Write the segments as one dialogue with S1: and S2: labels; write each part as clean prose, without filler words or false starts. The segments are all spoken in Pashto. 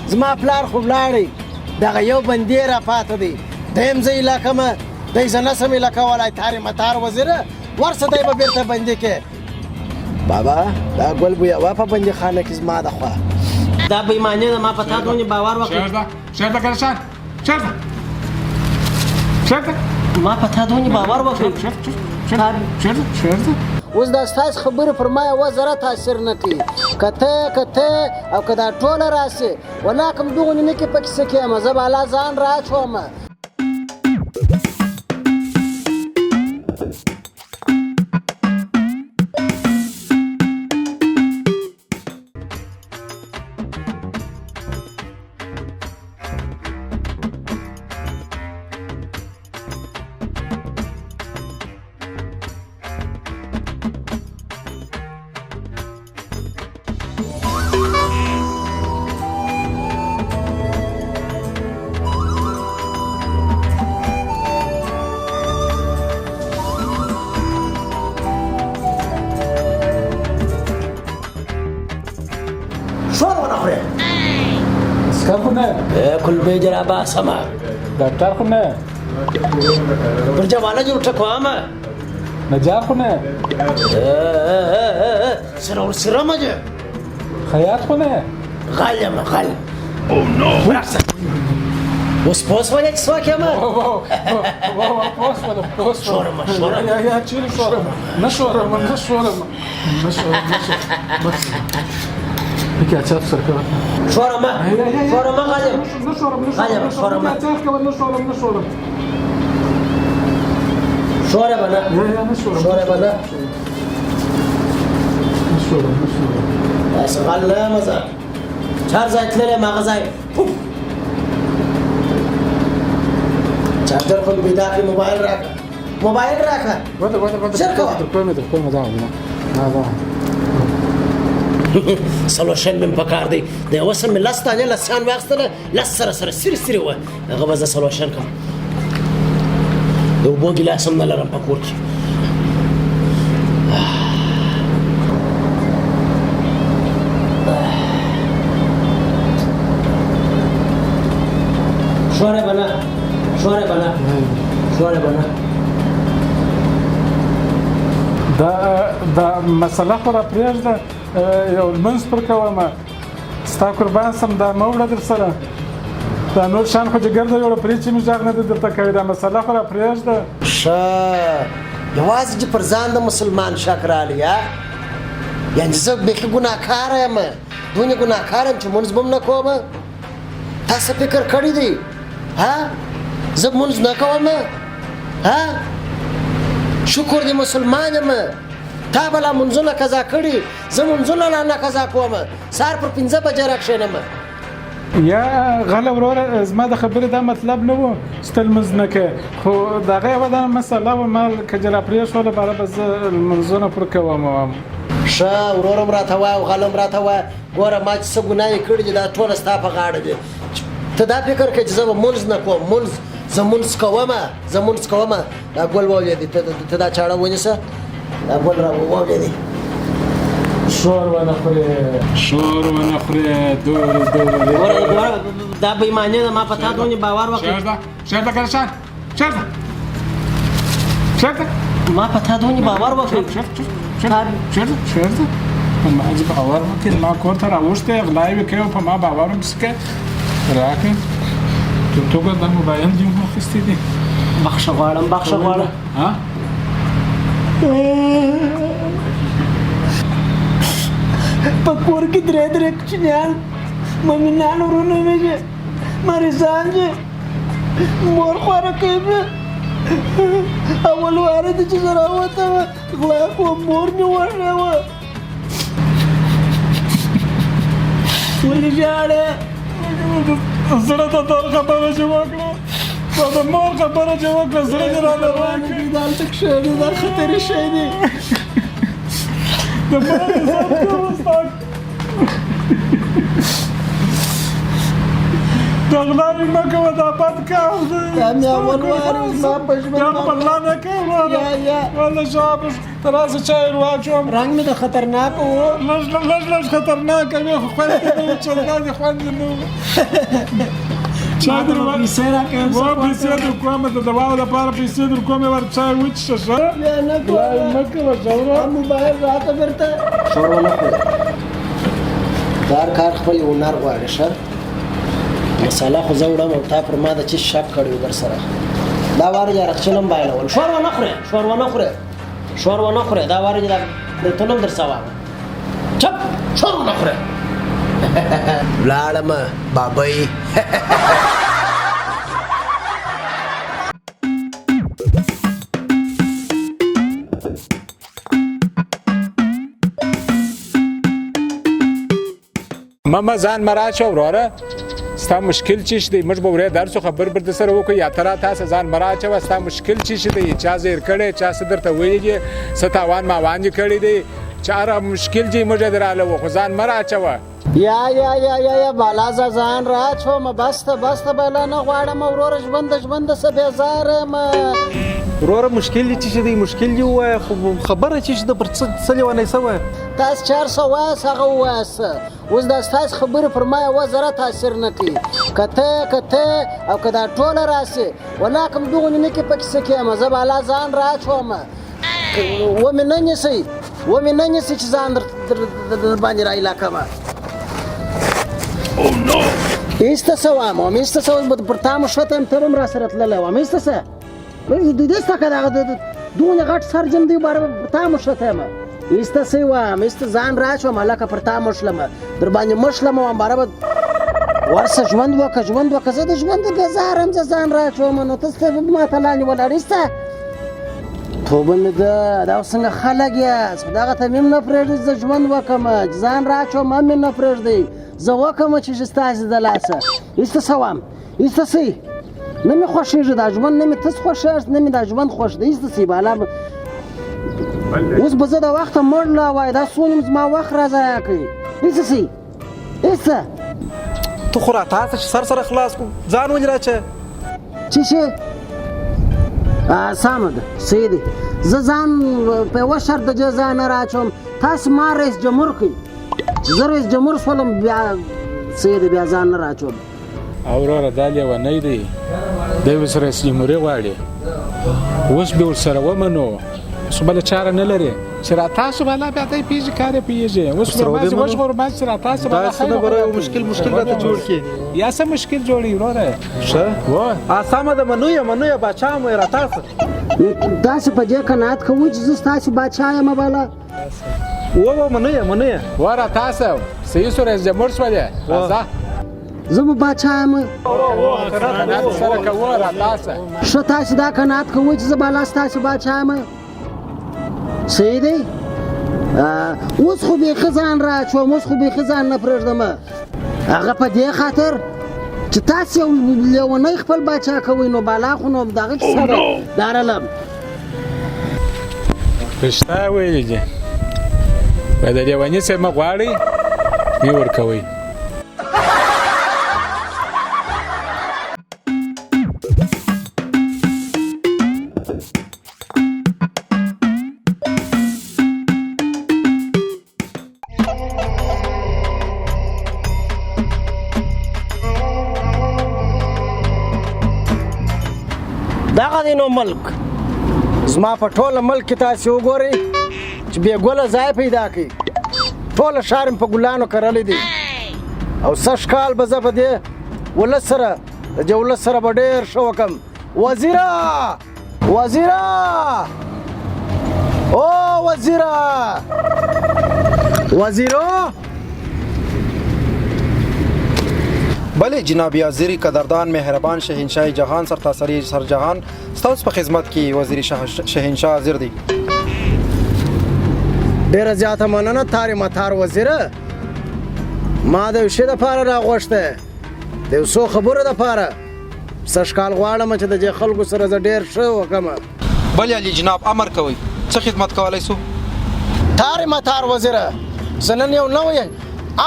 S1: زما پلار خو ولاړی، دغه یو بندې را پاته دی، دی هم زه ایله کمه، دی زه نه سم ایله کولی. تارې متار وزیره ورسه، دی به بېرته بندي کې. بابا دا ګل بویوه په بندیخانه کې زما د خوا. دا بېماني ده، ما په تا دونې باور وکړ.
S2: چېرته که شان؟ چېرته؟ چېرته؟
S1: ما په تا دونې باور وکړ.
S2: چېرته؟ چېرته؟
S1: اوس دا ستاسو خبرې پر ما یوه ذره تاثیر نه کوي. که ته که ته او که دا ټوله راسي، ولا کوم دغونې نه کې پکې څه کېمه، زه به الله ځان راچومه. شور ونه خورې.
S2: عسکر خو نه؟
S1: کلبې دې راباسمه.
S2: ډاکټر خو نه؟
S1: پر جواله دې ورټکومه.
S2: نجار خو نه؟
S1: سره ورسره مه دې.
S2: خیاط خو نه؟
S1: غل یم، غل. ورسه. اوس پوه سولې چې څوک یم؟
S2: پوه سولم.
S1: شورمه، شورمه.
S2: یا یا چیرې شورمه؟ نه شورمه، نه شورمه، نه شورمه، نه شورمه. پکې اچار سره کوه.
S1: شورمه، شورمه، غل یم.
S2: نه شورم، نه
S1: غل یم،
S2: شورم.
S1: شورمه.
S2: اچار کوه. نه شورم، نه شورم.
S1: شورمه، نه.
S2: یا یا نه شورم.
S1: شورمه، نه.
S2: نه شورم، نه شورم.
S1: داسې غل نه یم زه. چار ځای تللی یم، هغه ځای پوف. چارجر خو مې پیدا کړي. موبایل راکړه، موبایل راکړه.
S2: وده وده وده.
S1: ژر کوه.
S2: در کومه، در کومه. دا دا دا
S1: سلوشن مې په کار دی. د یوه سره مې 10 دانې لسیان واخیستله، 10 سره سره سري سري وه، هغه به زه سلوشن کړم. د اوبو ګیلاس هم نه لرم په کور کې. شوره به نه، شوره به نه، شوره به نه.
S2: دا دا مسله خو را پرېږده، یو لمونځ پر کومه، ستا قربان سم. دا مه وړه در سره. دا نور شان خو جګر دی وړه پرې چې مې غږ نه دی درته کړی. دا مسله خو را پرېږده.
S1: ښه، یوازې چې پر ځان د مسلمان شک رالی، یا یعنې زه بیخي ګناهکاره یم، دونې ګناهکار یم چې مونځ به هم نه کوم. تا څه فکر کړی دی؟ ها، زه مونځ نه کوم؟ ها، شکر دی مسلمان یم. تا به لا مونځونه قضا کړي، زه مونځونه لا نه قضا کوم. سهار پر 5 بجې راکښېنم.
S2: یا غله وروره، زما د خبرې دا مطلب نه و چې ته لمونځ نه کوې، خو د هغه یوه دا مسله وه، ما که دې را پرېښوله باره به زه لمونځونه پر کوم.
S1: ښه، ورور هم راته وایه او غل هم راته وایه. ګوره، ما چې څه ګناه کړي دي، دا ټوله ستا په غاړه دي. ته دا فکر کوې چې زه به مونځ نه کوم؟ مونځ، زه مونځ کوم، زه مونځ کوم. دا ګل ولوېدی، ته دا چاړه ونیسه، دا ګل را ولوېدی.
S2: شور ونه خورې، شور ونه خورې. دورې دورې.
S1: ګوره ګوره، دا بېماني ده. ما په تا دونې باور وکړ.
S2: چېرته؟ چېرته که شان؟ چېرته؟ چېرته؟
S1: ما په تا دونې باور وکړ.
S2: چېرته؟ چېرته؟ چېرته؟ په ما چې باور وکړې، ما کور ته راوښتی، غلا یې وکړې او په ما باور هم څه کوې؟ راکړه ته توګه، دا موبایل دې هم اخیستی دی.
S1: بخښه غواړم، بخښه غواړم.
S2: ها.
S1: په کور کې درې درې کوچنیان مؤمنان ورونه مې دي، مریضان دي، مور خواره کوي. اول واره دي چې زه راوتم، غلا کوم، مور مې وږې وه. ولې ژاړې؟
S2: زړه ته تر خبره چې وکړه، دا د مور خبره چې وکړه، زړه دې رانه راکړ.
S1: دا هلته کښېنې، دا خطري شی دی.
S2: د مور عزت کوه ستا. د غلاوې مه کوه، دا بد کار دی.
S1: دا مې اول وار و زما په ژوند.
S2: بیا په غلا نه کوې وروره.
S1: یا یا.
S2: والله شاباش. ته راسه چای ور واچوم.
S3: رنګ مې د خطرناک و.
S2: لږ لږ لږ خطرناک وي، خو خوند یې نه و، چندانې خوند یې نه و. چای در
S3: پیسې راکړه.
S2: و پیسې در کوم، د دواو لپاره پیسې در کوم، ور چای وڅښه ښه.
S3: بیا نه
S2: کوم، مه کوه ښه وروره.
S3: موبایل راکړه بیرته.
S1: شوروا نه خورې، د هر کار خپل هنر غواړي. ښه مساله خو زه وړم او تا پر ما د چیش شک کړی و در سره. دا واره دې عرقچین هم بایلول. ښوروا نه خورې، ښوروا نه خورې، ښوروا نه خورې. دا واره دې دا پرېتون هم در سوام. چپ، ښوروا نه خورې. لاړم بابۍ.
S2: مه ځان مه راچوه وروره، ستا مشکل چی شي دی؟ موږ به ورې درسو خبر بر سره وکړو، یا ته راته هسې ځان مه راچوه. ستا مشکل چی شي دی؟ چا زهر کړی، چا څه درته ویلي دي، څه تاوان ماوان دې کړی دی؟ چې هره مشکل دی موږ یې درالوو، خو ځان مه راچوه.
S1: یا یا یا یا یا بالا زه ځان راچوم، بس ته بس ته بالا نه غواړم وروره، ژوند ژوند څه بېزاره یم.
S4: وروره مشکل دې څه شي دی؟ مشکل دې ووایه، خو خبره څه شي ده؟ پر څه لیونی سوی؟
S1: تاسو چې هر څه وایاست هغه ووایاست، اوس دا ستاسو خبرې پر ما یوه ذره تاثیر نه کوي. که ته که ته او که دا ټوله راسي، ولا کوم دغونې نه کې په کیسه کې یم. زه بالا ځان راچوم، ومې نه نیسئ، ومې نه نیسئ چې ځان در باندې را ایله کړم. ایسته څه وایم، وم ایسته څه، اوس به پر تا مښته یم، ته به هم راسره تللی وم. ایسته څه دې سته که دغه دونه غټ سر جم دی، باره پر تا مښته یم. ایسته څه وایم، ایسته ځان راچوم، هلکه پر تا مښلم، در باندې مښلم وم، باره به ورسه ژوند وکړه، ژوند وکړه. زه د ژوند بېزاره یم، زه ځان راچوم، نو ته څه ما ته لاندې ولاړ. ایسته توبه مې ده، دا اوس څنګه خلک یاست؟ خو دغه ته مې هم نه پرېږدئ چې زه ژوند وکړم، چې ځان راچوم هم مې نه پرېږدئ. زه وکړم چې ستاسې د لاسه. ایسته څه وایم، ایسته سئ، نه مې خوښېږي دا ژوند، نه مې تس خوښېږي، نه مې دا ژوند خوښ دی. ایسته سئ بالا، اوس به زه د وخته مړ لا وای، دا څو زما وخت را ضایع کوي. ایسته سئ، ایسته.
S4: ته خو راته هسې چې سر سره خلاص کړو، ځان ولې راچوې؟
S1: څه شی؟ سمه ده، صحیح دی. زه ځان په یوه شرط د دې ځای نه راچوم، تاسو ما رئیس جمهور کړئ. زه رئیس جمهور شولم، بیا صحیح دی، بیا ځان نه راچوم.
S2: او وروره دا لیونی دی، دی اوس رئیس جمهوري غواړي، اوس به ورسره ومنو، اوس بله چاره نه لري. چې را تاسو بالا بیا دی پېږي، کار یې پوهېږي. اوس به ما وژغورو، ما چې را تاسو بالا
S4: خیر وکړو. مشکل مشکل راته جوړ کړي.
S2: یا څه مشکل جوړوي وروره؟
S4: ښه سمه ده، منو یې، منو یې، باچا مو یې را تاسو.
S1: تاسو په دې قناعت کوئ چې زه ستاسو باچا یم؟ بالا
S4: وه منو یې، منو یې.
S2: وه را تاسو صحیح سو، رئیس جمهور شولې، راځه.
S1: زه به باچا یم.
S2: قناعت سره کوه را تاسو.
S1: ښه تاسو دا قناعت کوئ چې زه بالا ستاسو باچا یم؟ صحیح دی. اوس خو بیخي ځان راچوم، اوس خو بیخي ځان نه پرېږدم. هغه په دې خاطر چې تاسو یو لیونی خپل باچا کوئ، نو بالا خو نو دغه کیسه ده دارلم.
S2: رښتیا ویلي دي، که د لیوني څه مه غواړئ مې ورکوئ.
S1: دغه دی نو ملک، زما په ټوله ملک کې تاسې وګورئ چې بې ګله ځای پیدا کړئ. ټوله ښار مې په ګلانو کرلی دی، او سږ کال به زه په دې ولس سره، د دې ولس سره به ډېر ښه وکړم. وزیره، وزیره، او وزیره، وزیرو.
S4: بله جناب وزیر قدردان مهربان شهنشاه جهان سرتاسري سرجهان، ستاسو په خدمت کې وزیر شهنشاه حاضر دی.
S1: ډېره زیاته مننه تارې متار وزیره، ما د یو شي دپاره راغوښتی، د یو څو خبرو دپاره. سږ کال غواړم چې د دې خلکو سره زه ډېر ښه وکړم.
S4: بله عالي جناب امر کوئ، څه خدمت کولی سو؟
S1: تارې متار وزیره، زه نن یو نوی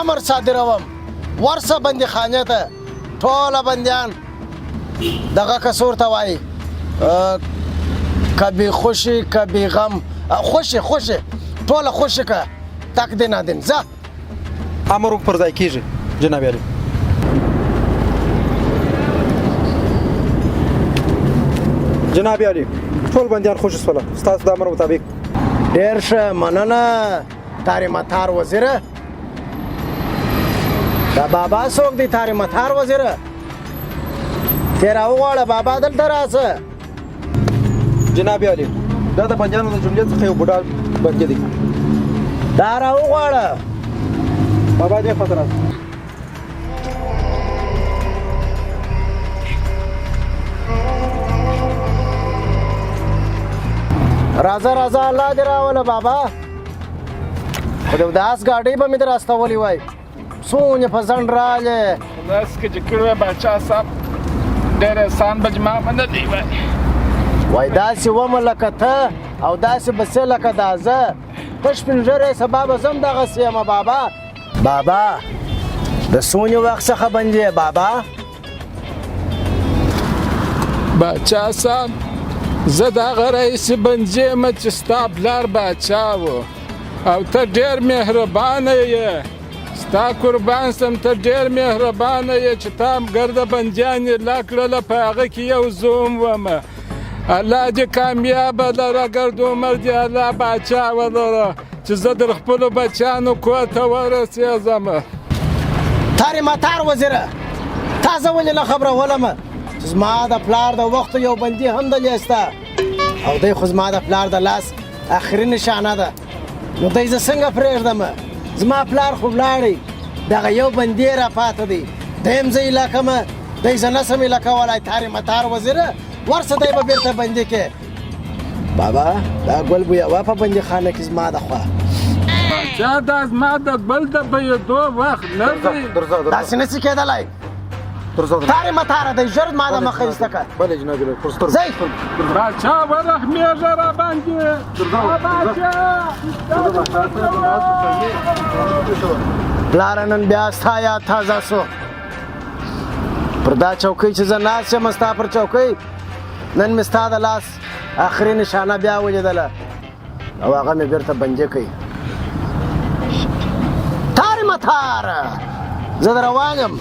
S1: امر صادروم. ورسه بندیخانې ته، ټوله بندیان دغه کس ورته وایي، کبي خوشي کبي غم، خوشې خوشې ټوله خوشې که تک دی نادین ځه.
S4: امر پر ځای کیږي جناب عالي. جناب عالي ټول بندیان خوشې سوله ستاسو د امر مطابق.
S1: ډېر ښه مننه تارې متار وزیره. دا بابا څوک دی تارې متار وزیره؟ ته راوغواړه بابا دلته راسه.
S4: جناب عالي دا د بندیانو د جملې څخه یو بوډا بندي دی.
S1: دا راوغواړه.
S4: بابا دې خواته راسه.
S1: راځه راځه الله دې راوله بابا. خو د اوداس ګاډۍ به مې در استولې وای، څونه په ځنډ راغلې.
S2: داسې که چې کړی وای باچا صاحب ډېر احسان به زما منلی وای.
S1: وای داسې ومه لکه ته او داسې به څه لکه دا زه. ته سپین ږیری سبا به زه هم دغسې یم بابا. بابا د څونې وخت څخه بندي یې بابا؟
S2: باچا صاحب زه د هغه راهیسې بندي یم چې ستا پلار باچا و او ته ډېر مهربانه یې. ستا قربان سم، ته ډېر مهربانه یې چې تا هم ګرده بندیان ایله کړله، په هغه کې یو زه هم ومه. الله دې کامیابه لره، ګرد عمر دې الله باچا ولره چې زه در خپلو بچیانو کور ته ورسېږم.
S1: تارې متار وزیره تا زه ولې نه خبرولم چې زما د پلار د وخت یو بندي هم دلې سته او دی خو زما د پلار د لاس اخري نشانه ده، نو دی زه څنګه پرېږدم؟ زما پلار خو ولاړی، دغه یو بندي یې راپاته دی، دی هم زه ایله کړم، دی زه نه سم ایله کولی. تارې متار وزیره ورسه دی به بېرته بندي کړې. بابا دا ګل بویوه په بندیخانه کې زما د خوا.
S2: باچا دا زما د ګل د بویېدو وخت نه دی.
S1: داسې نه سي کېدلی. تارې متاره دی ژر ما د مخه ایسته کړه.
S4: بله جناب پر سترګو.
S1: ځئ.
S2: باچا ورحمېږه راباندې. باچا
S1: پلاره نن بیا ستا یاد تازه سو. پر دا چوکۍ چې زه ناست یم ستا پر چوکۍ نن مې ستا د لاس اخري نشانه بیا ولیدله او هغه مې بیرته بندي کړ. تارې متاره زه د روان یم.